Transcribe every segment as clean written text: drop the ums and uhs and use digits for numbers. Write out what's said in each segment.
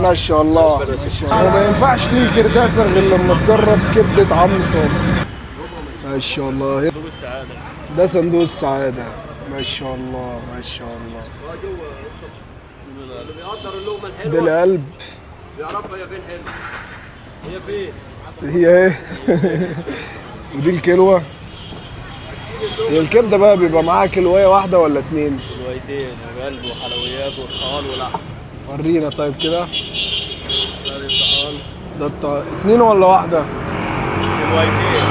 ما شاء الله ما شاء الله. ما ينفعش تيجي كرداسه غير لما تجرب كبده عم صابر. ما شاء الله. صندوق السعادة. ده صندوق السعادة. ما شاء الله ما شاء الله. اللي بيقدر اللقمة ده الحلوة القلب. بيعرفها هي فين حلوة. هي فين؟ هي ايه؟ ودي الكلوه. هي الكبده بقى بيبقى معاها كلويه واحدة ولا اتنين؟ كلويتين وقلب وحلويات وطحال ولحم. ورينا طيب كده. ادي الطحال. ده اتنين ولا واحدة؟ كلويتين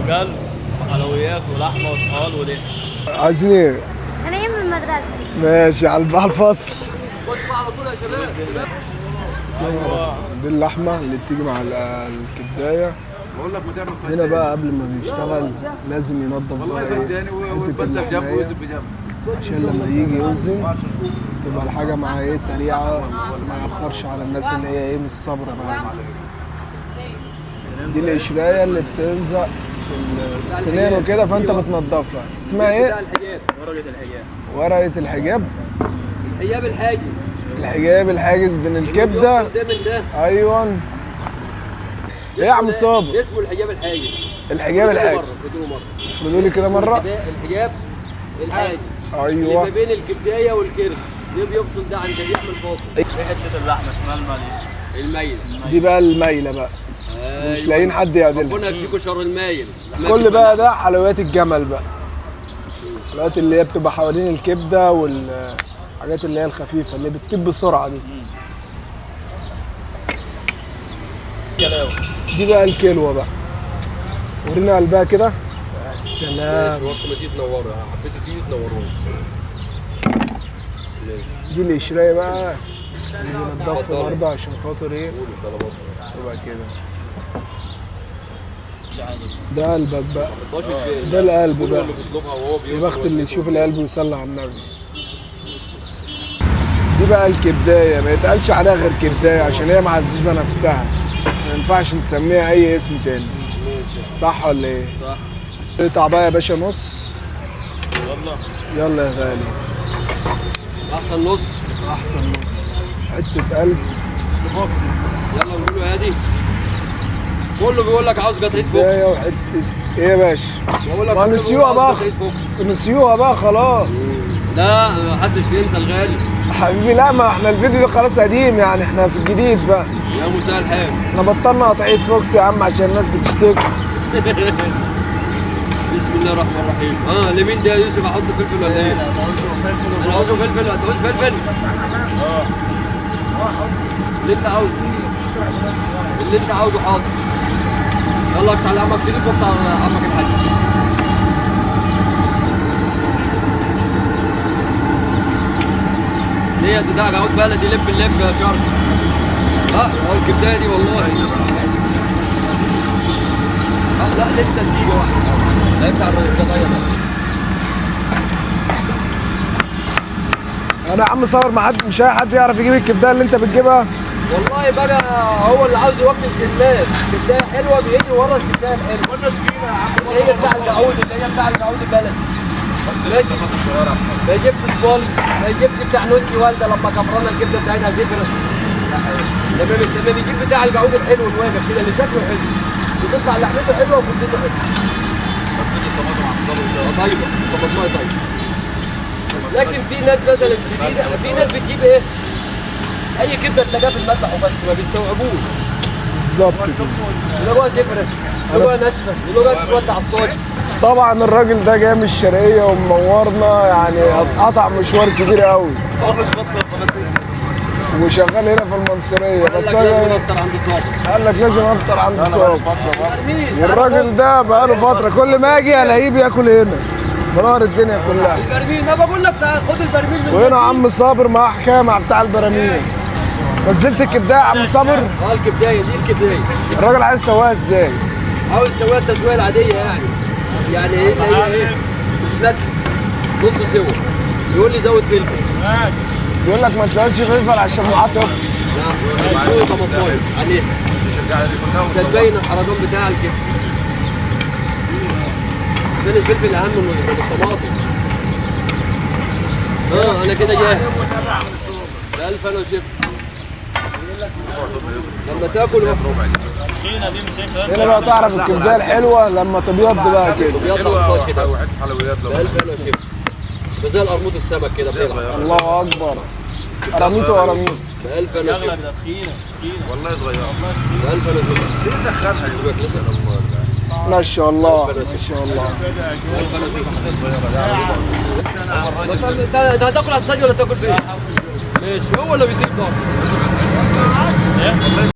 وقلب وحلويات ولحمه وطحال ودهن. عايزين ايه؟ انا جاي من المدرسة. ماشي على الفصل. خش بقى على طول يا شباب. دي اللحمة اللي بتيجي مع الكبدايه. هنا بقى قبل ما بيشتغل لازم ينظف بقى ايه حتة اللحمايه عشان لما يجي يوزن تبقى الحاجة معاه ايه سريعة، ما ياخرش على الناس اللي هي ايه مش صابره بقى. دي القشرايه اللي بتلزق في السنان وكده، فانت بتنضفها. اسمها بتاع ايه؟ الحجاب. ورقة الحجاب. ورقة الحجاب. الحجاب الحاجز. الحجاب الحاجز بين الكبده. ده من ده. ايوه. ايه يا عم صابر؟ اسمه الحجاب الحاجز. الحجاب الحاجز. افردوه مرة. افردوا لي كده مرة. الحجاب الحاجز. ايوه. اللي ما بين الكبداية والكرش، ده بيفصل ده عن ده، بيعمل فاصل. دي حتة اللحمة اسمها المالية. الميلة. دي بقى المايله بقى. أيوة. مش لاقيين حد يعدلها. ربنا يكفيكوا شر المايل. كل بقى ده حلويات الجمل بقى. الحلويات اللي هي بتبقى حوالين الكبده والحاجات اللي هي الخفيفة اللي بتطيب بسرعة دي. دي بقى الكلوه بقى. ورينا قلبها كده. يا سلام. ماشي، وقت ما تيجي تنوروا، حبيتوا تيجي تنورونا. دي القشرايه بقى اللي بنضفها برضه عشان خاطر ايه؟ تبقى كده. ده قلبك بقى. ده القلب بقى. يا بخت اللي يشوف القلب ويصلي على النبي. دي بقى الكبداية، ما يتقالش عليها غير كبداية عشان هي معززة نفسها. ما ينفعش نسميها أي اسم تاني. صح ولا إيه؟ صح. اقطع بقى يا باشا نص. يلا. يلا يا غالي. أحسن نص. أحسن نص. حتة قلب. يلا نقوله يا هادي. كله بيقول لك عاوز قطعة فوكس. كبداية وحتة إيه يا باشا؟ بقول لك ما نسيوها بقى. نسيوها بقى خلاص. لا محدش بينسى الغالي. حبيبي لا، ما احنا الفيديو ده خلاص قديم يعني، احنا في الجديد بقى. يا مساء الحال. احنا بطلنا قطعية فوكس يا عم عشان الناس بتشتكي. بسم الله الرحمن الرحيم. لمين ده يا يوسف؟ احط فلفل ولا ايه؟ انا عاوزه فلفل. هتعوز فلفل؟ اللي انت عاوزه. اللي انت عاوزه حاضر. يلا اقطع لعمك شريف واقطع عمك الحاج. ديت ده عود بلدي لب اللب يا شرش. هو الكبداية دي والله. لا لسه نتيجة واحدة. لا بتاع القضية ده. انا يا عم صور ما حد، مش اي حد يعرف يجيب الكبداية اللي انت بتجيبها. والله بقى هو اللي عاوز يوكل الناس كبداية حلوة بيجي ورا الكبداية الحلوة. اللي هي بتاع الجعود، اللي هي بتاع الجعود البلدي. ما يجيبش صوال، ما يجيبش بتاع نوتي والده لما كفرنا الكبده بتاعتها زفره. لما بيجيب بتاع الجعود الحلو الواجب كده اللي شكله حلو بتطلع لحمته حلوة وكبدته حلوة. طيبة طماطمايه طيبة. لكن في ناس مثلا جديدة، في ناس بتجيب ايه؟ اي كبده تلاقيها في المذبح وبس، ما بيستوعبوش. بالظبط كده. يلاقوها زفره، يلاقوها ناشفة، يلاقوها تسود على الصاج. طبعا الراجل ده جاي من الشرقية ومنورنا يعني، قطع مشوار كبير قوي. وشغال هنا في المنصوريه، بس قال لك لازم افطر عند صابر. قال لك لازم افطر عند صابر. والراجل ده بقاله فترة كل ما اجي الاقيه بياكل هنا. منور الدنيا كلها. البرميل، ما بقول لك خد البرميل من وهنا عم صابر معاه حكاية مع بتاع البراميل. نزلت الكبداية يا عم صابر؟ الكبداية دي الكبداية. الراجل عايز يسويها ازاي؟ عاوز يسويها التسوية العادية يعني. يعني ايه اللي هي ايه؟ مش ناشفة. نص سوا. يقول لي زود فلفل. بيقول لك ما تسويش فلفل عشان معاه طفل. لا سوي طماطمايه عليها. مش هتبين الحرجان بتاع الكبده. عشان الفلفل اهم من الطماطم. انا كده جاهز. لا بألف أنا وشفا. لما تاكل تخينة دي مسكها. هنا بقى تعرف الكبدايه الحلوة لما تبيض بقى كده. تبيض على الصاج كده. وحتة حلويات لو بألف أنا وشفا. زي القرموط السمك كده بيلعب. الله اكبر. قراميط وقراميط. بألف أنا وشفا. ده تخينة تخينة. والله صغيرة. بألف أنا وشفا. ليه تدخلها يا ما شاء الله ما شاء الله. انت هتاكل على الصاج ولا تاكل فين؟ ماشي هو اللي بيطيب ده.